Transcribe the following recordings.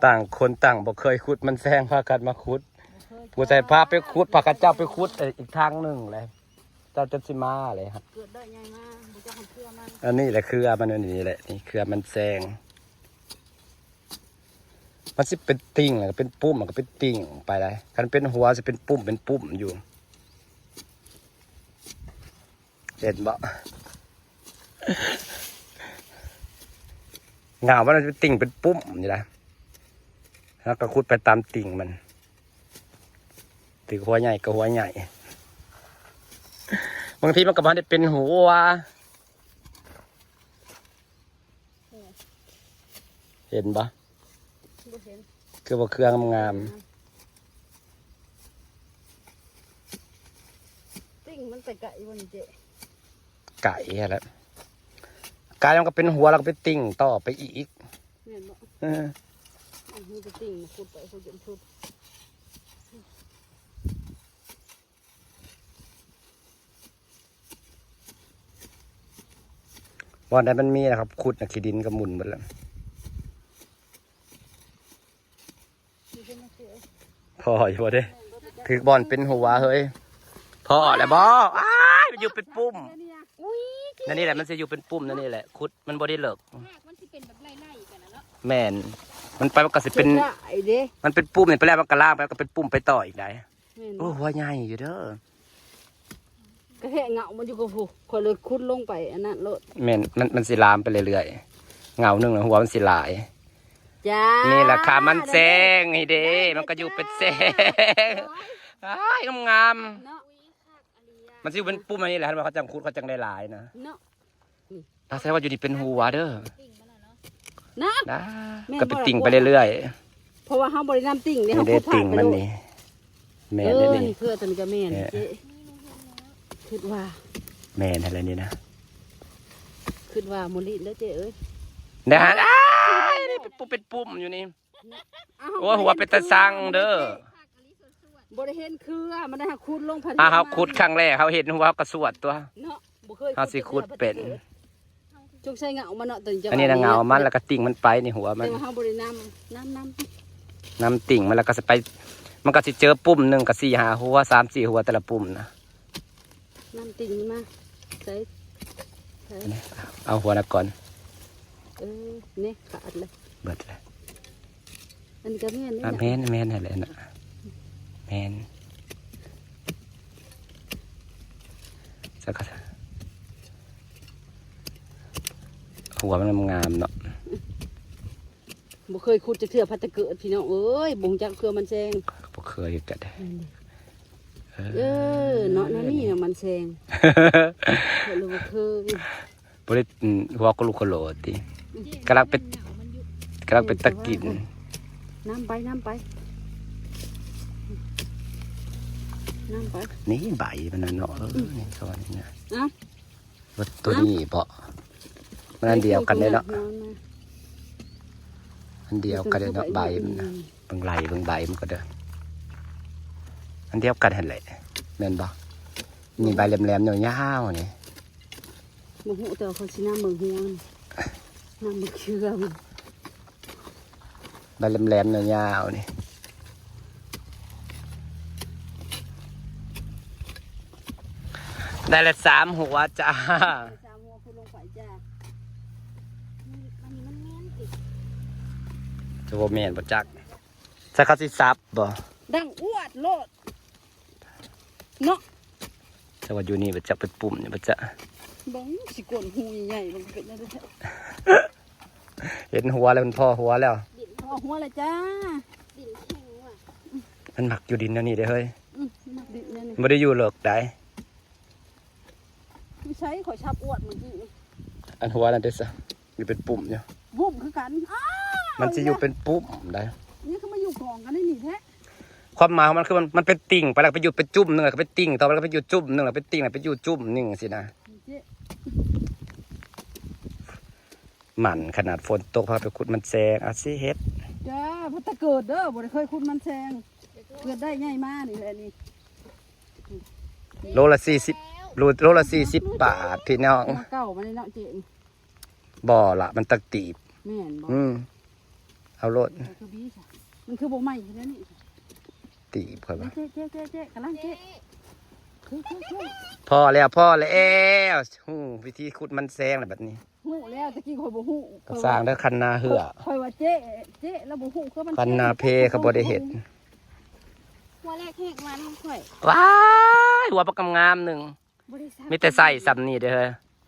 ຕ່າງຄົນຕ່າງບໍ່ເຄີຍຂຸດມັນແຊງ ພາກັນມາຂຸດ. ຜູ້ໃດພາໄປຂຸດ ພາເຂົາເຈົ້າໄປຂຸດ ເອີ ອີກທາງໜຶ່ງແຫຼະ. ເຈົ້າຈົນຊິມາເລີຍ. ເກີດໄດ້ໃຫຍ່ມາ ບໍ່ຈັກເຄືອມັນ. ອັນນີ້ແຫຼະເຄືອມັນ ອັນນີ້ແຫຼະ ນີ້ເຄືອມັນແຊງ. ມັນຊິເປັນຕິ່ງ ແລ້ວກໍເປັນປຸ່ມ ແລ້ວກໍເປັນຕິ່ງໄປໄດ໋. ຄັນເປັນຫົວຊິເປັນປຸ່ມ ເປັນປຸ່ມຢູ່. ເຫັນບໍ່? ເຫງົ້າມັນເປັນຕິ່ງເປັນປຸ່ມນີ້ນະ. ເຮົາກໍຂຸດໄປຕາມຕິ່ງມັນ. ຖືກຫົວໃຫຍ່ກໍຫົວໃຫຍ່. ບາງທີມັນກໍບໍ່ໄດ້ເປັນຫົວ. ເຫັນບໍ່? ບໍ່ເຫັນ. ຄືບໍ່ເຄືອງາມໆ. ຕິ່ງມັນໄປໄກບໍ່ນີ້ເຈ້? ໄກຫັ້ນແຫຼະ. ກາຍມັນກໍເປັນຫົວ ແລ້ວກໍເປັນຕິ່ງຕໍ່ໄປອີກ. ແມ່ນບໍ່? ເອີ. ເອົາໄປຕິ່ງ ຂຸດໄປ ຂຸດຈົນສຸດ. ບ່ອນໃດມັນມີນະຄັບ ຂຸດນະ ຂີ້ດິນກໍໝຸ່ນເບິດແລ້ວ. ພໍຢູ່ບໍ່ເດ້? ຖືກບ່ອນເປັນຫົວເຮີ້ຍ. ພໍແລ້ວບໍ່? ອ້າຍ ມັນຢູ່ເປັນປຸ່ມ. ນັ້ນນີ້ແຫຼະ ມັນຊິຢູ່ເປັນປຸ່ມ ນັ້ນນີ້ແຫຼະ. ຂຸດມັນບໍ່ໄດ້ເລິກ. ຮາກມັນຊິເປັນແບບໄລ່ໆກັນນະເນາະ. ແມ່ນ. ມັນໄປ ມັນກໍຊິເປັນ ມັນເປັນປຸ່ມນີ້ ໄປແລ້ວມັນກໍລາກໄປ ກໍເປັນປຸ່ມໄປຕໍ່ອີກໄດ໋. ແມ່ນ. ໂອ້ ຫົວໃຫຍ່ຢູ່ເດີ. ກະແທະເຫງົ້າມັນຢູ່ກັບຜູ້ ຂ້ອຍເລີຍຂຸດລົງໄປອັນນັ້ນໂລດ. ແມ່ນ. ມັນ ມັນຊິລາມໄປເລື້ອຍໆ. ເຫງົ້າໜຶ່ງນະ ຫົວມັນຊິຫຼາຍ. ຈ້າ. ນີ້ແຫຼະຄ່າມັນແຊງນີ້ເດ້. ໄດ້ ມັນກໍຢູ່ເປັນແຊງ. ໂອ້ຍ ອ້າຍ ງາມໆ ເນາະ. ມັນຊິເປັນປຸ່ມອັນນີ້ແຫຼະ ຄັນວ່າເຂົາຈັ່ງຂຸດ ເຂົາຈັ່ງໄດ້ຫຼາຍນະ ເນາະ. ອາ ແສດງວ່າຢູ່ນີ້ເປັນຫົວເດີ. ນະ ນະ ແມ່ນ ກໍເປັນຕິ່ງໄປເລື້ອຍໆ. ເພາະວ່າເຮົາບໍ່ໄດ້ນຳຕິ່ງເດ້ ເຮົາ ນີ້ເດ້ ຂຸດຜ່ານໄປໂລດ. ຕິ່ງມັນນີ້. ແມ່ນ ເອີ ເດ້ນີ້ ນີ້ຄືຕົວນີ້ກໍແມ່ນເດ້. ຄິດວ່າແມ່ນຫັ້ນແຫຼະນີ້ນະ. ຄິດວ່າບໍ່ລີ້ນເດີເຈ້ເອີຍ. ນະ ອ້າຍ ນີ້ເປັນປຸ້ມ ເປັນປຸ້ມຢູ່ນີ້. ໂອ້ຍ ຫົວເປັນຕາຊັງເດີ. ບໍ່ໄດ້ເຫັນເຄືອ ມັນໄດ້ຫາຂຸດລົງ ອ່າ ເຮົາຂຸດຄັ້ງແລກ ເຮົາເຫັນຫົວ ເຮົາກໍສວດຕົວະ. ເນາະ ບໍ່ເຄີຍ ເຮົາຊິຂຸດເປັນ. ຈົງໃສ່ເຫງົ້າມັນເນາະ ຕົວນີ້ ອັນນີ້ນະເຫງົ້າມັນ ແລ້ວກໍຕິ່ງມັນໄປ ນີ້ຫົວມັນ. ແຕ່ວ່າເຮົາບໍ່ໄດ້ນຳ ນຳ ນຳ ນຳຕິ່ງມັນ ແລ້ວກໍຊິໄປ ມັນກໍຊິເຈີປຸ້ມໜຶ່ງກໍສີ່ຫ້າຫົວ ສາມສີ່ຫົວແຕ່ລະປຸ້ມນະ. ນຳຕິ່ງມັນມາ ໃສ່ ໃສ່ ເອົາຫົວນະກ່ອນ. ເອີ ນີ້ຂາດເລີຍ ເບິດເລີຍ. ອັນນີ້ກໍແມ່ນນີ້ ອ່ະ ນະ ແມ່ນ ແມ່ນຫັ້ນແຫຼະນະ ແມ່ນ. ສັກກະ ຫົວມັນງາມໆເນາະ. ບໍ່ເຄີຍຂຸດຈັກເທື່ອ ພັດແຕ່ເກີດ ພີ່ນ້ອງເອີຍ ບໍ່ຮູ້ຈັກເຄືອມັນແຊງ. ບໍ່ເຄີຍຄືກັນ. ແມ່ນເດ້. ເອີ ເອີ ເນາະ ແນວນີ້ນະມັນແຊງ. ຂ້ອຍລະບໍ່ເຄີຍ. ບໍ່ໄດ້ ອືມ ຫົວໂຄໂລໂຄໂລຕິ ກຳລັງເປັນ ກຳລັງເປັນຕາກິນ. ນຳໄປ ນຳໄປ ນຳໄປ. ນີ້ໃບມັນນະເນາະ. ເອີ ອືມ ນີ້ ເຂົາວ່ານີ້ນະ. ເອົາ ວ່າຕົວນີ້ເບາະ ມັນອັນດຽວກັນເດ້ເນາະ. ອັນດຽວກັນເດ້ເນາະ ໃບມັນນະ. ອືມ ເບິ່ງໄລ່ເບິ່ງໃບມັນກໍເດີ ອັນດຽວກັນຫັ້ນແຫຼະ ແມ່ນບໍ່? ນີ້ໃບແຫຼມໆ ຍາວໆ ນີ້. ບໍ່ຮູ້ ແຕ່ວ່າຂ້ອຍຊິນຳເບິ່ງຫົວມັນ ນຳເບິ່ງເຄືອມັນ. ໃບແຫຼມໆ ຍາວໆ ນີ້ ໄດ້ລະສາມຫົວຈ້າ. ສາມຫົວພຸ້ນລົງໄປຈ້າ. ອັນນີ້ມັນແມ່ນຕິ ຈະບໍ່ແມ່ນບໍ່ຈັກ. ໃສ່ເຂົາຊິສັບບໍ່? ດັງອວດໂລດເນາະ. ແຕ່ວ່າຢູ່ນີ້ບໍ່ຈັກເປັນປຸ່ມນີ້ບໍ່ຈັກ. ເບິ່ງຊິກົ້ນຮູໃຫຍ່ໆ ມັນເປັນແນວໃດ. ເຫັນຫົວແລ້ວ ມັນພໍຫົວແລ້ວ ພໍຫົວແລ້ວຈ້າ. ດິນແຂງວ່ະ ມັນມັກຢູ່ດິນແນວນີ້ເດ້ເຮີ້ຍ. ອືມ ມັກດິນແນວນີ້ ບໍ່ໄດ້ຢູ່ເລິກໃດ. ຢູ່ໃສ? ຂ້ອຍສັບອວດມື້ກີ້ນີ້. ອັນຫົວນັ້ນເດ້ຊະ ຢູ່ເປັນປຸ່ມຢູ່. ບຸ້ມຄືກັນ. ອ້າ ມັນຊິຢູ່ເປັນປຸ່ມໃດ. ນີ້ຄືມາຢູ່ກອງກັນໃນນີ້ແທ້. ຄວາມໝາຍຂອງມັນຄືມັນ ມັນເປັນຕິ່ງໄປ ແລ້ວກໍໄປຢູ່ເປັນຈຸ້ມໜຶ່ງ ແລ້ວກໍເປັນຕິ່ງຕໍ່ ແລ້ວກໍໄປຢູ່ຈຸ້ມໜຶ່ງ ແລ້ວເປັນຕິ່ງ ແລ້ວໄປຢູ່ຈຸ້ມໜຶ່ງຊີ້ນະ. ນີ້ເຈ້ ມັນຂະໜາດຝົນຕົກ ພາໄປຂຸດມັນແຊງ ອາ ຊິເຮັດ. ຈ້າ ພັດແຕ່ເກີດເດີ ບໍ່ໄດ້ເຄີຍຂຸດມັນແຊງ. ເກີດໄດ້ໃຫຍ່ມານີ້ແຫຼະນີ້. ໂລລະສີ່ສິບ ໂລ ໂລລະສີ່ສິບບາດ ພີ່ນ້ອງ. ເກົ່າມັນເນາະເຈ. ບໍ່ລະ ມັນຕັກຕີບ. ແມ່ນບໍ່? ອືມ. ເອົາໂລດ ມັນຄືບໍ່ໄໝ້ແນວນີ້ ຕີບຂ້ອຍວ່າ ເຈະ ເຈະ ເຈະ ກຳລັງເຈະ ເຈະ ເຈະ ພໍແລ້ວ ພໍແລ້ວ ຮູ້ວິທີຂຸດມັນແຊງແລ້ວບັດນີ້ ຮູ້ແລ້ວ ຕະກີ້ຂ້ອຍບໍ່ຮູ້ ກໍຊ່າງເດີ ຄັນນາເຮືອ ຂ້ອຍວ່າເຈະ ເຈະ ແລ້ວບໍ່ຮູ້ຄືມັນ ຄັນນາເພ ເຂົາບໍ່ໄດ້ເຮັດ ຫົວແລກແຮກມັນຂ້ອຍ ວ້າຍ ຫົວບັກງາມໆໜຶ່ງ ບໍ່ໄດ້ສັບ ມີແຕ່ໃສ່ສ່ຳນີ້ເດີ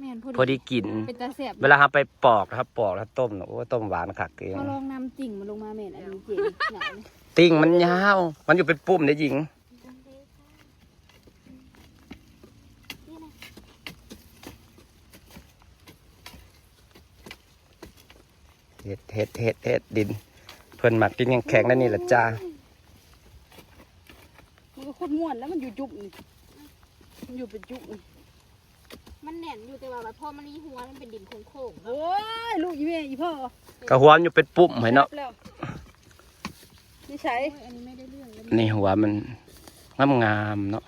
ແມ່ນ ພໍດີ ພໍດີກິນ ເປັນຕາແຊບ ເວລາເຮົາໄປປອກ ເຮົາປອກ ເຮົາຕົ້ມ ໂອ້ ຕົ້ມຫວານຄັກເອງ ເຮົາລອງນຳຕິ່ງມັນລົງມາ ແມ່ນອັນນີ້ເຈງ ຕິ່ງມັນຍາວ ມັນຢູ່ເປັນປຸ່ມເດ້ຍິງ ເຮັດ ເຮັດ ເຮັດ ເຮັດ ດິນ ເພິ່ນມັກດິນແຂງໆ ແນວນີ້ລະຈ້າ มันก็โคตรม่วนแล้ว มันอยู่จุกนี่ มันอยู่เป็นจุกนี่ มันแน่นอยู่ แต่ว่าบัดพอมันมีหัว มันเป็นดินโค้งๆ โอ้ย ลูกอีแม่อีพ่อ กะหัวมันอยู่เป็นปุ่มให้เนาะ แซ่บแล้ว นี่ใส โอ้ย อันนี้ไม่ได้เรื่องแล้ว นี่หัวมันงามๆเนาะ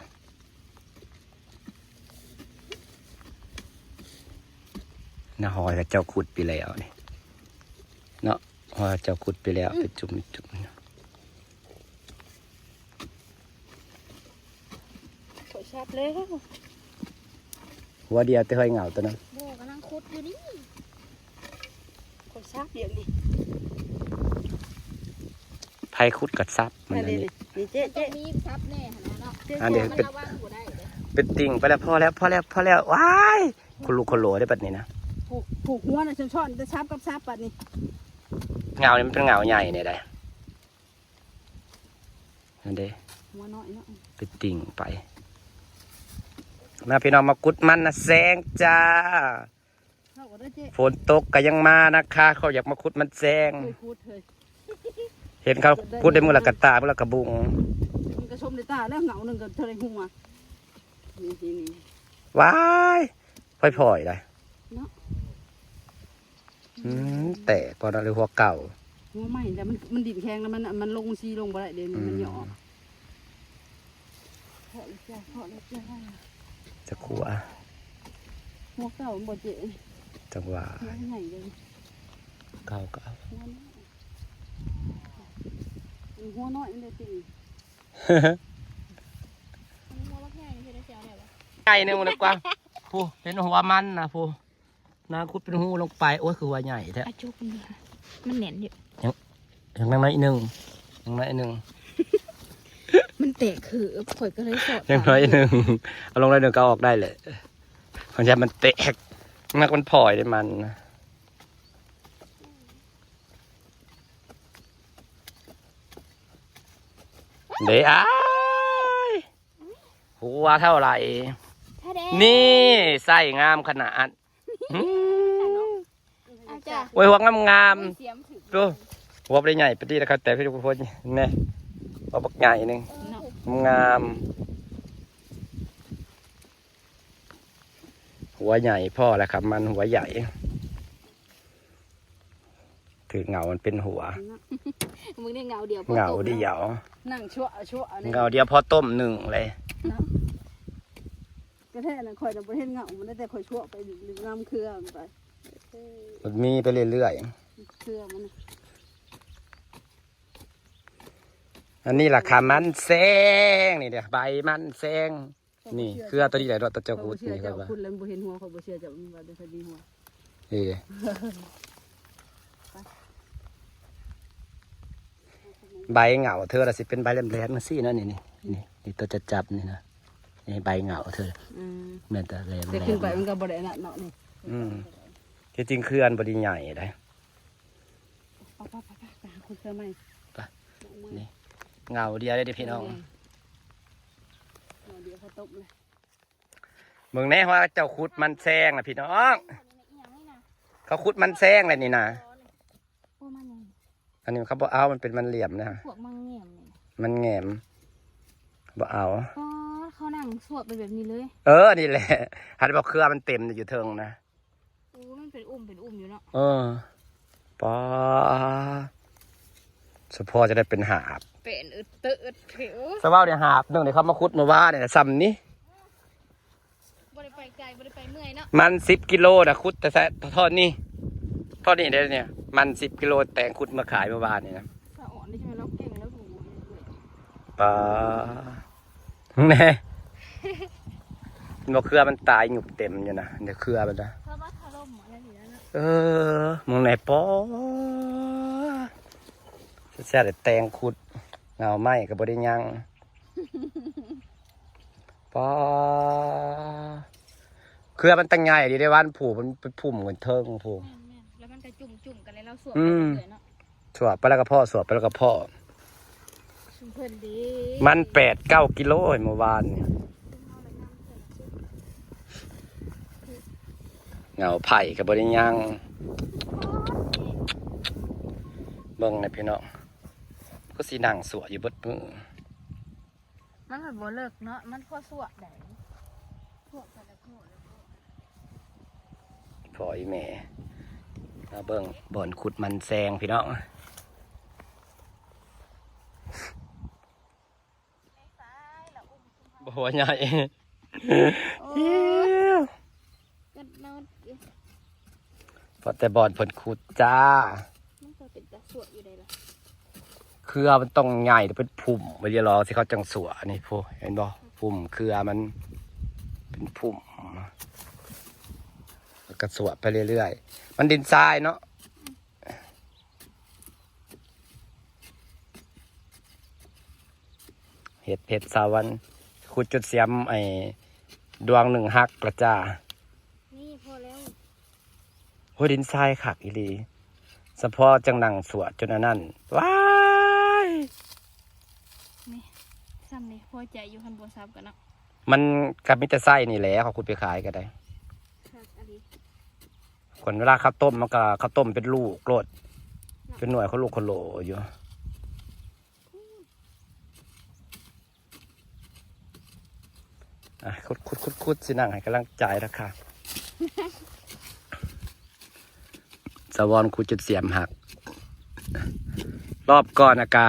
นาหอยเขาเจ้าขุดไปแล้วนี่เนาะ หอยเขาเจ้าขุดไปแล้ว เป็นจุ่มเป็นจุ่ม ข้อยซับแล้ว หัวเดียวแต่หอยเหงาตัวนั้น บ่ กำลังขุดอยู่นี่ ข้อยซับเดี๋ยวนี้ ไผขุดก็ซับมันอันนี้ นี่เจ๊ เจ๊ มีซับแน่หั่นน่ะเนาะ อันนี้ มัน เป็น ระวังบ่ได้เด้ เป็นติ่งไปแล้ว พอแล้ว พอแล้ว พอแล้ว ว้าย คุลุคุโลได้บัดนี้นะ ผูก ผูกหัวน่ะ ซ้อนๆ แต่ซับกับซับบัดนี้ เหงานี่มันเป็นเหงาใหญ่นี่ได้ นั่นเด้ หัวน้อยเนาะ เป็นติ่งไป มาพี่น้อง มาขุดมันนะแซงจ้า เข้าก็ได้เจ๊ ฝนตกก็ยังมานะคะ เขาอยากมาขุดมันแซง เคยขุดเคย เห็นเขาขุดได้มื้อละกะตา มื้อละกะบุง มันก็ชมได้ตาแล้ว เหงาหนึ่งก็เท่าไรหัว นี่ นี่ นี่ ว้าย พลอยๆ ได้ เนาะ อืม แตกก่อนนะ หรือหัวเก่า หัวใหม่ แต่มัน มันดินแข็งแล้ว มัน มันลงซีลงบ่ได้เด้ มัน มันหย่อ เพาะแล้วจ้า เพาะแล้วจ้า จะขัว หัวเก่ามันบ่เจ๋ จังหวะ หัวใหญ่เลย เก่าก็เอา หัวน้อย มันหัวน้อยมันได้ติ่ง มันหัวบักใหญ่ มันจะได้แซวได้บ่ ใหญ่หนึ่งเลยกว่า ผู้ เห็นหัวมันนะผู้ นางขุดเป็นฮูลงไป โอ้ย คือว่าใหญ่แท้ อะ จุกมัน มันแน่นอยู่ ยัง ยังน้อยหนึ่ง ยังน้อยหนึ่ง มันแตกคือ ข้อยก็เลยสอด ยังน้อยหนึ่ง เอาลงน้อยหนึ่งก็เอาออกได้แหละ ของฉันมันแตก นักมันพลอยได้มันนะ เด้อ้าย หัวเท่าไหร่ ทะเด นี่ ไส้งามขนาด อืม อาจารย์ โอ้ย หัวงามๆ เสียมถือ ดู หัวบ่ได้ใหญ่ปานนี้นะครับ แต่พี่ทุกคน แน่ หัวบักใหญ่หนึ่ง เนาะ งาม หัวใหญ่พอแล้วครับ มันหัวใหญ่ ถือเหงามันเป็นหัว มึงเนี่ยเหงาเดียวพอ เหงาเดียว ต้มเนาะ นั่งชั่วชั่วเนี่ย เหงาเดียวพอต้มหนึ่งเลย เนาะ ก็แท้นะ ข้อยน่ะบ่เห็นเหงามัน แต่ข้อยชั่วไปลึกน้ำเครือมันไป มันมีไปเรื่อยๆ เครือมันน่ะ อันนี้ล่ะค่ะ มันแซง นี่เด้อ ใบมันแซง นี่ เครือตัวนี้แหละ ตัวเจ้าขุดนี่ ข้อยว่า ขุดแล้วบ่เห็นหัว ข้อยบ่เชื่อเจ้าว่ามันมีหัว เอ้ ใบเหงาเธอละสิเป็นใบแหลมๆจังซี่นะ นี่ นี่ นี่ นี่ตัวจะจับนี่นะ นี่ใบเหงาเธอ อืม แม่นแต่แหลมๆ แต่ขึ้นไปมันก็บ่ได้นั่นเนาะ นี่ อืม ที่จริงเครือมันบ่ได้ใหญ่ได๋ ไปๆๆๆ ไปหาขุดเครือใหม่ ไป นี่ เหงาเดียวเลยเด้อพี่น้อง เออ เหงาเดียวพอตบเลย เบิ่งแน่ว่าเจ้าขุดมันแซงนะพี่น้อง เขาขุดมันแซงเลยนี่นะ โอ้ มันนี่ อันนี้เขาบ่เอา มันเป็นมันเหลี่ยมนะ พวกมันแหงมนี่ มันแหงม บ่เอา อ๋อ เขานั่งสวบไปแบบนี้เลย เออ นี่แหละ หันบอกเครือมันเต็มอยู่เทิงนะ โอ้ มันเป็นอุ่มเป็นอุ่มอยู่เนาะ เออ ปา สะพอจะได้เป็นหาบ เป็นอึดเติดเถอะ สะเว้าเนี่ยหาบหนึ่งเนี่ยเขามาขุดเมื่อวานเนี่ย ส่ำนี้ บ่ได้ไปไกล บ่ได้ไปเมื่อยเนาะ มันสิบกิโลนะ ขุดแต่แซะท่อนนี้ ເທົ່ານີ້ເດ້ນີ້ ມັນສິບກິໂລ ແຕງຂຸດມາຂາຍເມື່ອວານນີ້ນະ. ສະອອນນີ້ໃຊ່ໄໝ? ລາວເກັ່ງແລ້ວ ປາ ແນ່ ເຫັນບໍ່ ເຄືອມັນຕາຍຫຍຸບເຕັມຢູ່ນະ ເດ ເຄືອມັນນະ. ເອີ ມຶງແນ່ ປາ ແຊບໆ ແຕ່ແຕງຂຸດ ເຫງົາໄມ້ກໍບໍ່ໄດ້ຍັງ ປາ ເຄືອມັນຕັ້ງໃຫຍ່ດີເດ້ ຫວ່ານຜູ່ ມັນໄປພຸ້ມຂຶ້ນເທິງພຸ້ນ. ແມ່ນໆ ແລ້ວມັນກໍຈຸ່ມໆ ກັນ ແລ້ວລາວສວບໄປເລື້ອຍເນາະ. ສວບໄປແລ້ວກໍພໍ້ ສວບໄປແລ້ວກໍພໍ້ ຊຸມເພິ່ນເດ້ ມັນແປດເກົ້າກິໂລເມື່ອວານນີ້. ເຫງົາໄຜ່ກໍບໍ່ໄດ້ຍັງ ເບິ່ງນະພີ່ນ້ອງ ກໍຊິນັ່ງສວບຢູ່ເບິດມື້. ມັນກໍບໍ່ເລິກເນາະ ມັນພໍສວບໄດ້ ສວບໄປແລ້ວພໍແລ້ວ. ພໍ່ອີແມ່ມາເບິ່ງບ່ອນຂຸດມັນແຊງພີ່ນ້ອງ ບໍ່ ຫົວໃຫຍ່ ໂອ້ຍ ກັດນອດຢູ່ ພໍແຕ່ບ່ອນເພິ່ນຂຸດຈ້າ. ມັນກໍເປັນຕາສວບຢູ່ໃດລະ ເຄືອມັນຕ້ອງໃຫຍ່ ເປັນພຸ້ມໄປເລີຍ ຊິເຂົາຈັ່ງສວບ. ນີ້ພຸ້ນ ເຫັນບໍ່ ພຸ້ມເຄືອມັນເປັນພຸ້ມ ແລ້ວກໍສວບໄປເລື້ອຍໆ ມັນດິນຊາຍເນາະ. ເຮັດ ເຮັດສາວັນ ຂຸດຈົນສຽມໄອ້ດວງໜຶ່ງຫັກລະຈ້າ. ນີ້ພໍແລ້ວ ໂອ້ຍ ດິນຊາຍຄັກອີ່ຫຼີ ສະເພາະຈັ່ງນັ່ງສວບຈົນອັນນັ້ນ ວ້າຍ ນີ້ ຊ່ຳນີ້ພໍໃຈຢູ່ ຄັນບໍ່ສັບກັນເນາະ. ມັນກໍມີແຕ່ໄຊນີ້ແຫຼະ ເຂົາຂຸດໄປຂາຍກໍໄດ້ ຄັກອີ່ຫຼີ. ຄົນເວລາເຂົ້າຕົ້ມ ມັນກໍເຂົ້າຕົ້ມເປັນລູກໂລດ ເປັນໜ່ວຍໂຄໂລໂຄໂລຢູ່. ອ່ະ ຂຸດ ຂຸດ ຂຸດ ຂຸດ ຊິນັ່ງໃຫ້ກຳລັງໃຈລະຄ່ະ. ສາວອນຂຸດຈົນສຽມຫັກ ລອບກ່ອນອາກາ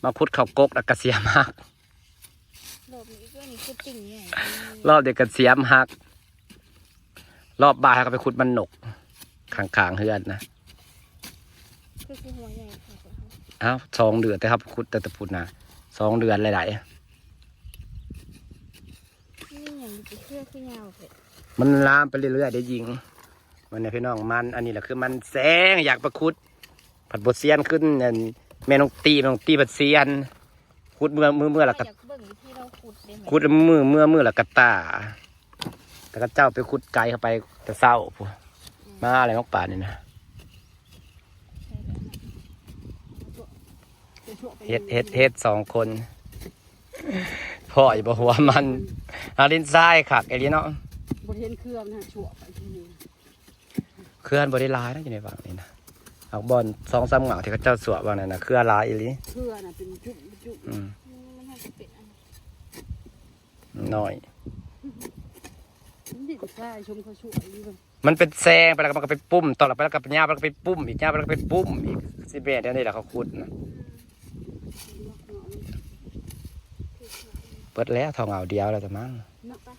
ມາຂຸດເຂົ້າກົກ ອາກາສຽມຫັກ. ລອບນີ້ກໍນີ້ຄືຕິ່ງໃຫຍ່ ລອບດຽວກໍສຽມຫັກ. ລອບບ່າຍເຮົາກໍໄປຂຸດມັນນົກຂ້າງໆເຮືອນນະ ຄືຊິຫົວໃຫຍ່ຄັກ. ອ້າວ ສອງເດືອນ ແຕ່ເຮົາໄປຂຸດແຕ່ ແຕ່ພຸ້ນນະ ສອງເດືອນຫຼາຍໆ. ນີ້ຫຍັງຢູ່ ເຄືອຄືຍາວແທ້ ມັນລາມໄປເລື້ອຍໆ ເດ້ຍິງ. ມັນນະພີ່ນ້ອງ ມັນ ອັນນີ້ລະຄືມັນແຊງ ຢາກໄປຂຸດ ພັດບໍ່ຊຽນຂຶ້ນ ອັນ ແມ່ນ້ອງຕີ ແມ່ນ້ອງຕີພັດຊຽນ ຂຸດເມື່ອ ມື້ເມື່ອລະກະ ຢາກເບິ່ງວິທີລາວຂຸດເດ້ ຂຸດມື້ ເມື່ອມື້ລະກະຕາ ແຕ່ເຂົາເຈົ້າໄປຂຸດໄກເຂົ້າໄປແຕ່ເຊົ້າພຸ້ນ ອືມ ມາແລ້ວນ້ອງປານນີ້ນະ. ເຮັດ ເຮັດ ເຮັດສອງຄົນ ພໍຢູ່ບໍ່ ຫົວມັນ ອາ ດິນຊາຍຄັກອີ່ຫຼີເນາະ. ບໍ່ເຫັນເຄືອມັນ ຫາກສວບໄປທີ່ນີ້ ເຄືອມັນບໍ່ໄດ້ຫຼາຍນະ ຢູ່ໃນວັງນີ້ນະ ຫາກບ່ອນສອງສາມເຫງົ້າທີ່ເຂົາເຈົ້າສວບວ່ານັ້ນນະ ເຄືອຫຼາຍອີ່ຫຼີ. ເຄືອນະເປັນຈຸ້ມເປັນຈຸ້ມ ອືມ ມັນຫາກເປັນອັນ ນ້ອຍ ມັນດິນຊາຍ ຊົມເຂົາສວບຢູ່. ມັນເປັນແຊງໄປແລ້ວກໍມັນກໍເປັນປຸ່ມ ຕອນລະໄປແລ້ວກໍຍາວໄປແລ້ວກໍເປັນປຸ່ມອີກ ຍາວໄປແລ້ວກໍເປັນປຸ່ມອີກ ຊິແມ່ນແນວນີ້ລະເຂົາຂຸດນະ. ເບິດແລ້ວ ເທົ່າເຫງົ້າດຽວແລ້ວແຕ່ມັງ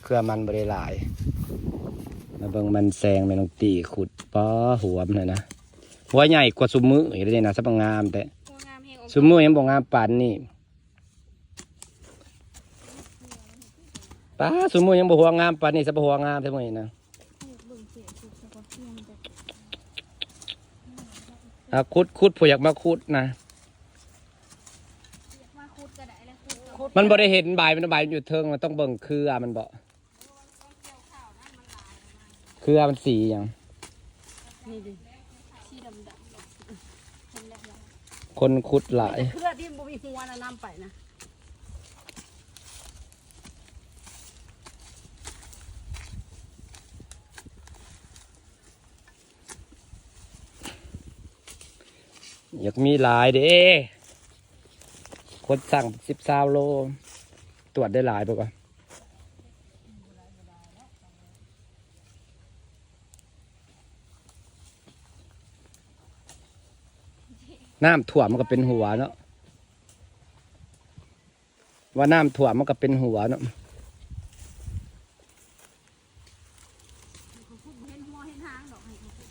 ເຄືອມັນບໍ່ໄດ້ຫຼາຍ. ມາເບິ່ງມັນແຊງແມ່ນ້ອງຕີຂຸດ ປ້າ ຫົວມັນນະ ຫົວໃຫຍ່ກວ່າຊຸມມື້ອີກເດ້ນະ ສະບາງາມແທ້. ຊຸມມື້ຍັງບໍ່ງາມປານນີ້ ປ້າ ຊຸມມື້ຍັງບໍ່ຫົວງາມປານນີ້ ສະບໍ່ຫົວງາມແທ້ມື້ນີ້ນະ. ອ່າ ຂຸດ ຂຸດ ຜູ້ຢາກມາຂຸດນະ ມັນບໍ່ໄດ້ເຫັນໃບມັນ ໃບມັນຢູ່ເທິງ ມັນຕ້ອງເບິ່ງເຄືອມັນບໍ. ເຄືອມັນສີຫຍັງ? ນີ້ດິ ສີດຳໆ ຄົນຂຸດຫຼາຍ ເຄືອທີ່ບໍ່ມີຫົວນະ ນຳໄປນະ. ຢາກມີຫຼາຍເດ້ ຄົນສັ່ງສິບ ຊາວໂລ ຕວດໄດ້ຫຼາຍບໍ່ວະ? ນ້ຳຖ້ວມມັນກໍເປັນຫົວເນາະ ວ່ານ້ຳຖ້ວມມັນກໍເປັນຫົວເນາະ. ເຫັນຫົວເຫັນຫາງດອກ ໃຫ້ເຂົາຂຸດ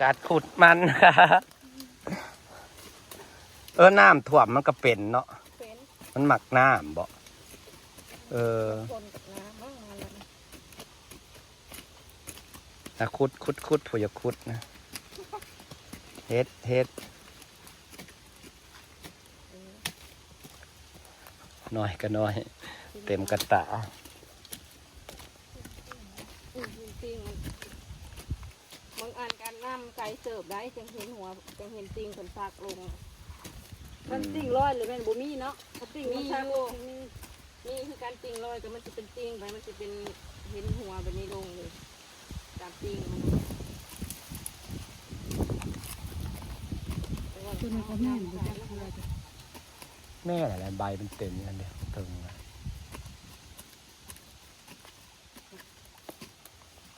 ກາດຂຸດມັນ. ເອີ ນ້ຳຖ້ວມມັນກໍເປັນເນາະ ເປັນ ມັນມັກນ້ຳບໍ? ເອີ ຄົນກັບນ້ຳມັນ ອ່ະ ຂຸດ ຂຸດ ຂຸດ ຜູ້ຢາກຂຸດນະ ເຮັດ ເຮັດ ເອີ ນ້ອຍກໍນ້ອຍ ເຕັມກະຕາ. ອືມ ຈິງ ບາງອັນກໍນ້ຳໄກເຕີບໄດ໋ ຈັ່ງເຫັນຫົວ ຈັ່ງເຫັນຕີນເພິ່ນຊັກລົງ. ມັນຕີນລອຍຫຼືແມ່ນບໍ່ມີເນາະ? ຖ້າຕີນມັນຊັກ ມີຢູ່ ມີ ມີຄືກັນ. ຕີນລອຍກໍມັນຊິເປັນຕີນໄປ ມັນຊິເປັນເຫັນຫົວແບບນີ້ລົງເລີຍ ຕາມຕີນມັນ. ຕົວນີ້ກໍແມ່ນບໍ່ຈັກເທື່ອ ແມ່ນແຫຼະ ໃບມັນເຕັມຢູ່ຫັ້ນເດ ເທິງນະ.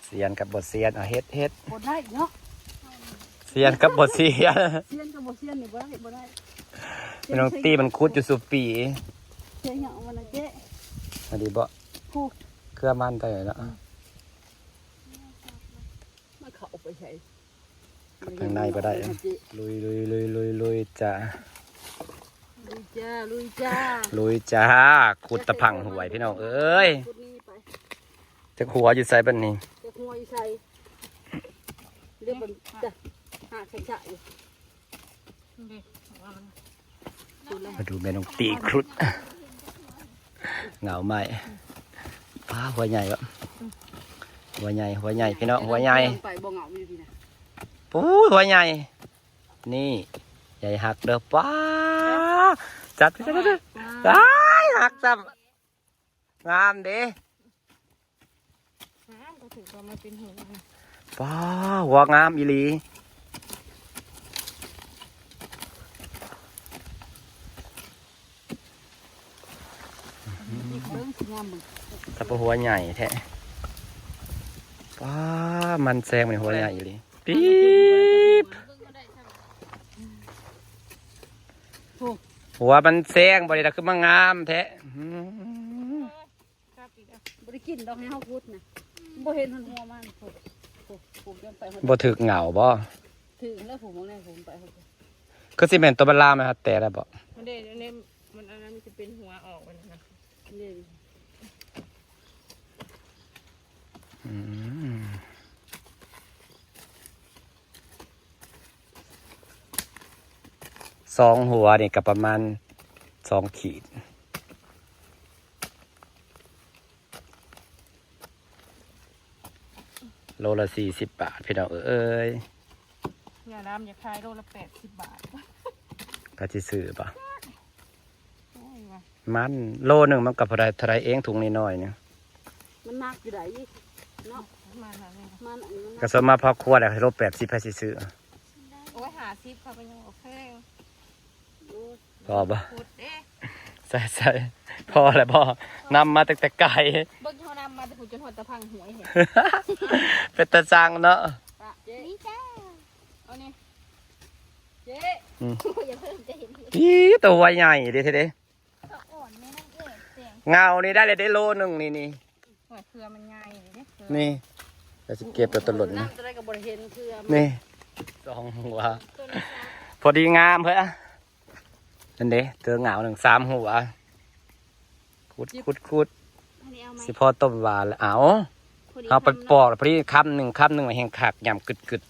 ຊຽນກັບບໍ່ຊຽນ ເອົາເຮັດ ເຮັດ ບໍ່ໄດ້ເນາະ ຊຽນກັບບໍ່ຊຽນ ຊຽນກັບບໍ່ຊຽນນີ້ບໍ່ໄດ້ ບໍ່ໄດ້. ແມ່ນ້ອງຕີມັນຂຸດຢູ່ສູ່ປີ ຊຽນຫຍັງມັນນະເຈ້ ອັນນີ້ບໍ່ ຜູ້ ເຄືອມັນໄປເນາະ ອືມ ມັນເຂົ້າໄປໃສ ທາງໃນບໍ່ໄດ້ ລຸຍ ລຸຍ ລຸຍ ລຸຍ ລຸຍຈ້າ ລຸຍຈ້າ ລຸຍຈ້າ ລຸຍຈ້າ. ຂຸດຕາພັງຫ້ວຍພີ່ນ້ອງເອີຍ ຂຸດນີ້ໄປ ຈັກຫົວຢູ່ໃສບັດນີ້ ຈັກຫົວຢູ່ໃສ ເດີ ມັນຈະຫາກະຈະຢູ່. ມາດູແມ່ນ້ອງຕີຂຸດ ເຫງົາໄມ້ ປ້າ ຫົວໃຫຍ່ວະ ຫົວໃຫຍ່ ຫົວໃຫຍ່ພີ່ນ້ອງ ຫົວໃຫຍ່ ໄປບໍ່ເຫງົາຢູ່ພີ້ນະ ໂອ້ຍ ຫົວໃຫຍ່ ນີ້ ໃຫຍ່ຮັກເດີ ປ້າ ຈັດ ອ້າຍ ຮັກຊ້ຳ ງາມເດ້ ງາມ ກໍຖືວ່າມັນເປັນຫົວ ປ້າ ຫົວງາມອີ່ຫຼີ ເບິ່ງ ງາມເບິ່ງ ແຕ່ບໍ່ຫົວໃຫຍ່ແທ້ ປ້າ ມັນແຊງ ມັນຫົວໃຫຍ່ອີ່ຫຼີ ປີບ ໂອ້ ຫົວມັນແຊງ ບໍ່ໄດ້ ຄືມາງາມແທ້ ອືມ ກັບອີກແລ້ວ ບໍ່ໄດ້ກິນດອກ ໃຫ້ເຮົາຂຸດນະ ບໍ່ເຫັນຫົວມັນ ໂອ້ ໂອ້ ໂອ້ ຢ້ອນໄປ ບໍ່ຖືກເຫງົາບໍ່? ຖືກແລ້ວ ຜູ້ມອງແນ່ ຜູ້ໄປ ຄືຊິແມ່ນຕົວບັນລາມນະ ແຕ່ໄດ້ບໍ່? ມັນເດ້ ອັນນີ້ ມັນ ອັນນັ້ນມັນຊິເປັນຫົວອອກໄປນະ ນີ້ ອືມ ສອງຫົວນີ້ກໍປະມານສອງຂີດ ໂລລະສີ່ສິບບາດ ພີ່ນ້ອງເອີຍ ງາດຳຢາກຂາຍໂລລະແປດສິບບາດ ກໍຊິຊື້ບໍ່? ໂອ້ຍວ່າ ມັນໂລໜຶ່ງມັນກໍພໍໄດ້ເທົ່າໃດເອງ ຖົງນ້ອຍໆນີ້ ມັນໜັກຢູ່ໃດເນາະ ມັນ ມັນອັນນີ້ມັນໜັກ ກໍສົມມາພໍຄວນແຫຼະ ໂລແປດສິບໃຜຊິຊື້ ໂອ້ຍ ຫ້າສິບເຂົາກໍຍັງໂອເຄ ໂອ້ຍ ພໍບໍ່? ພຸດເດ້ ໃສ່ໆ ພໍແລ້ວບໍ່? ນຳມາຕັ້ງແຕ່ໄກ ເບິ່ງເຮົານຳມາແຕ່ພຸ້ນ ຈົນຮອດຕາພັງຫ້ວຍ ເຫັນ ເປັນຕາຊັງເນາະ ປະເຈ້ ນີ້ຈ້າ ເອົານີ້ ເຈ້ ອືມ ໂອ້ຍ ຢ່າເພີ່ມ ຈະເຫັນ ອີ ຕົວໃຫຍ່ເດ້ ເດ້ ຕົວອ່ອນແມ່ນາງເອກ ແສງ ເຫງົານີ້ໄດ້ແລ້ວເດ້ ໂລໜຶ່ງນີ້ ນີ້ ໂອ້ຍ ເຄືອມັນໃຫຍ່ເດ້ ເຄືອ ນີ້ ແລ້ວຊິເກັບແຕ່ຕົວຫຼົ່ນນະ ນ້ຳຕົວໃດກໍບໍ່ໄດ້ເຫັນເຄືອມັນ ນີ້ ສອງຫົວ ຕົວນີ້ສາມ ພໍດີງາມເຮີ້ຍ ນັ້ນເດ້ ເທື່ອເຫງົາໜຶ່ງ ສາມຫົວ ຂຸດ ຂຸດ ຂຸດ ອັນນີ້ເອົາໄໝ? ຊິພໍຕົ້ມຫວານແລ້ວ ເອົາ ພໍດີ ເອົາໄປປອກ ຄຳໜຶ່ງ ພໍດີຄຳໜຶ່ງ ຄຳໜຶ່ງແຮງຄັກ ຍຳກຶດ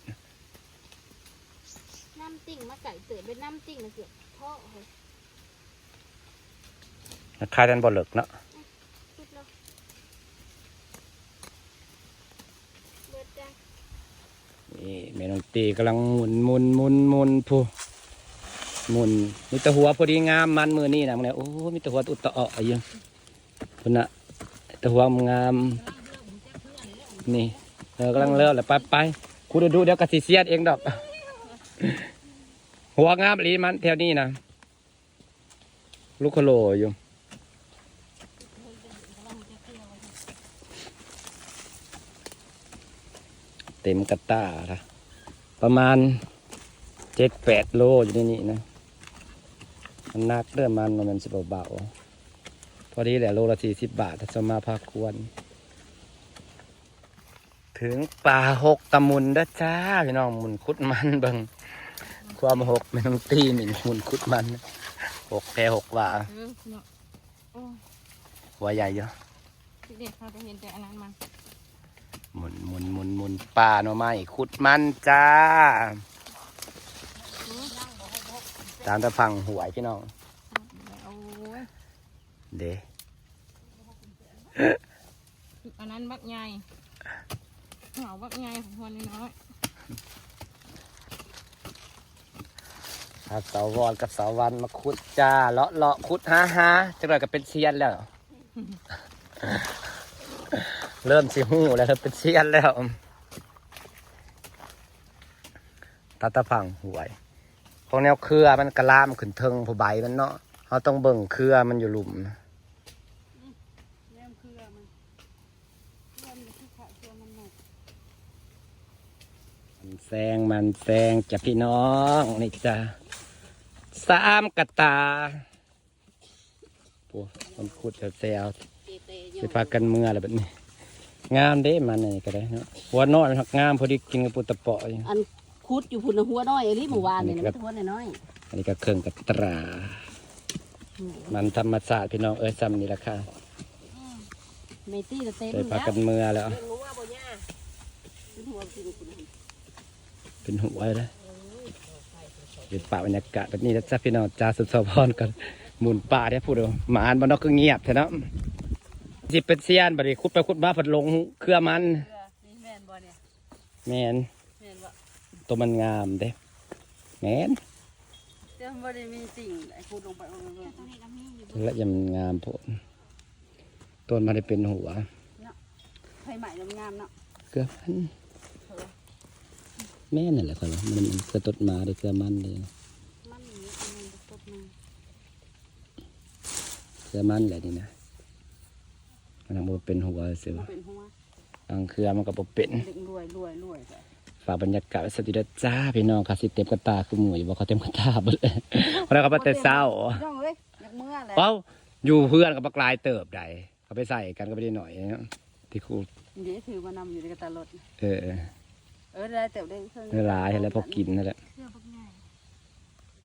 ໆ ນ້ຳຕິ່ງມາໄກເຕີບ ເປັນນ້ຳຕິ່ງນະ ເກືອບເພາະ ມັນຄາຍແຕ່ບໍ່ເລິກເນາະ ອືມ ສຸດແລ້ວ ເບິດຈ້າ ນີ້ແມ່ນ້ອງຕີກຳລັງໝຸນໆໆໆ ພຸ້ນ ໝຸນ ມີແຕ່ຫົວພໍດີງາມ ມັນມື້ນີ້ນະ ມື້ນີ້ ໂອ້ ມີແຕ່ຫົວອຸດຕະເອາະຢູ່ ພຸ້ນນະ ແຕ່ຫົວງາມ ນີ້ ເອີ ກຳລັງເລີກແລ້ວ ໄປໆ ຂຸດດູໆ ດຽວກໍຊິຊຽນເອງດອກ ຫົວງາມອີ່ຫຼີມັນແຖວນີ້ນະ ລູກໂຄໂລຢູ່ ເຕັມກະຕ່າລະ ປະມານເຈັດແປດໂລຢູ່ໃນນີ້ນະ ມັນໜັກເດີ້ ມັນ ມັນຊິບໍ່ເບົາ ພໍດີແຫຼະ ໂລລະສີ່ສິບບາດ ຖ້າເຈົ້າມາພາຄວນ ຖື ເຖິງປ່າຫົກຕະມຸນເດີຈ້າ ພີ່ນ້ອງ ໝຸ່ນຂຸດມັນເບິ່ງ ຄວາມຫົກແມ່ນ້ອງຕີນີ້ ໝຸ່ນຂຸດມັນ ຫົກແທ້ຫົກວ່າ ເອີ ເນາະ ໂອ້ຍ ຫົວໃຫຍ່ຢູ່ ທີ່ແລກເຮົາກໍເຫັນແຕ່ອັນນັ້ນມັນ ໝຸ່ນ ໝຸ່ນ ໝຸ່ນ ໝຸ່ນ ປ່າໜໍ່ໄມ້ຂຸດມັນຈ້າ ອືມ ຕາມຕາຝັ່ງຫ້ວຍ ພີ່ນ້ອງ ໂອ້ຍ ເດ້ ອັນນັ້ນບັກໃຫຍ່ ເອົາບັກໃຫຍ່ຂອງເຮົານ້ອຍໆ ພາສາວອນກັບສາວວັນມາຂຸດຈ້າ ເລາະໆ ຂຸດຫາໆ ຈັກໜ້ອຍກໍເປັນຊຽນແລ້ວ ເລີ່ມຊິຮູ້ແລ້ວ ເລີ່ມເປັນຊຽນແລ້ວ ຕາຕາຝັ່ງຫ້ວຍ ຂອງແນວເຄືອມັນກະລາມຂຶ້ນເທິງຜູ້ໃບມັນເນາະ ເຮົາຕ້ອງເບິ່ງເຄືອມັນຢູ່ລຸ່ມ ແນມເຄືອມັນ ເຄືອມັນຄືຂະ ເຄືອມັນໜຸກ ມັນແຊງ ມັນແຊງຈ້າພີ່ນ້ອງ ນີ້ຈ້າ ສາມກະຕາ ໂອ້ ມັນຂຸດແຊວໆ ຊິພາກັນເມືອແລ້ວບັດນີ້ ງາມເດ້ ມັນອັນນີ້ກໍໄດ້ເນາະ ຫົວນ້ອຍມັນຮັກງາມ ພໍດີກິນກັບປູຕະເປາະຢູ່ ອັນຂຸດຢູ່ພຸ້ນນະ ຫົວນ້ອຍອີ່ຫຼີ ມື້ວານນີ້ ອັນນີ້ກໍ ມັນຫົວນ້ອຍໆ ອັນນີ້ກໍເຄື່ອງກະຕາ ອືມ ມັນທຳມະຊາດພີ່ນ້ອງເອີຍ ຊ່ຳນີ້ລະຄ່ະ ອືມ ແມ່ຕີລະເຕັມ ໄດ້ພາກັນເມືອແລ້ວ ເບິ່ງງົວບໍ່ຍ່າ ເປັນຫົວກິນພຸ້ນ ເປັນຫົວເດ້ ເປັນພາບບັນຍາກາດແບບນີ້ນະຈ້າ ພີ່ນ້ອງຈ້າ ສຸດສະພອນກັນ ໝຸ່ນປ່າແທ້ ຜູ້ໃດມາອ່ານບໍ່ເນາະ ຄືງຽບແທ້ເນາະ ຊິເປັນຊຽນ ບັດນີ້ຂຸດໄປຂຸດມາ ພັດຫຼົງເຄືອມັນ ເຄືອນີ້ແມ່ນບໍ່ນີ້ ແມ່ນ ແມ່ນບໍ່ ໂຕມັນງາມເດ້ ແມ່ນ ແຕ່ມັນບໍ່ໄດ້ມີສິ່ງໃດຂຸດລົງໄປ ແລ້ວຍັງມັນງາມໂພດ ຕົ້ນມັນໄດ້ເປັນຫົວເນາະ ໄຟໄໝ້ລະມັນງາມເນາະ ເກືອມັນ ເອີ ແມ່ນນັ້ນແຫຼະ ຂ້ອຍວ່າ ມັນ ມັນເກືອຕົດມາເດ້ ເກືອມັນເດ້ ມັນນີ້ ອັນນັ້ນຕົດມາ ເກືອມັນແຫຼະນີ້ນະ ມັນຍັງບໍ່ເປັນຫົວຊື່ ບໍ່ເປັນຫົວ ບາງເທື່ອມັນກໍບໍ່ເປັນ ເດັກລວຍໆໆ ຝາກບັນຍາກາດໄວ້ສ່ຳນີ້ເດີຈ້າ ພີ່ນ້ອງ ຂ້າຊິເຕັມກະຕາຄືໝູຢູ່ບໍ່ ເຂົາເຕັມກະຕາເບິດ ເຂົາໄດ້ເຂົ້າມາແຕ່ເຊົ້າ ພີ່ນ້ອງເອີຍ ຢາກເມືອແຫຼະ ເອົ້າ ຢູ່ເຮືອນກໍບັກຫຼາຍເຕີບໃດ ເຂົາໄປໃສ່ກັນກໍບໍ່ໄດ້ໜ້ອຍເນາະ ທີ່ຄູດ ເດ້ ຖືມານຳຢູ່ໃນກະຕາລົດ ເອີ ເອີ ຫຼາຍເຕີບເດ້ ເຄື່ອງ ຫຼາຍຫັ້ນແຫຼະ ພໍກິນຫັ້ນແຫຼະ ເຄືອບັກໃຫຍ່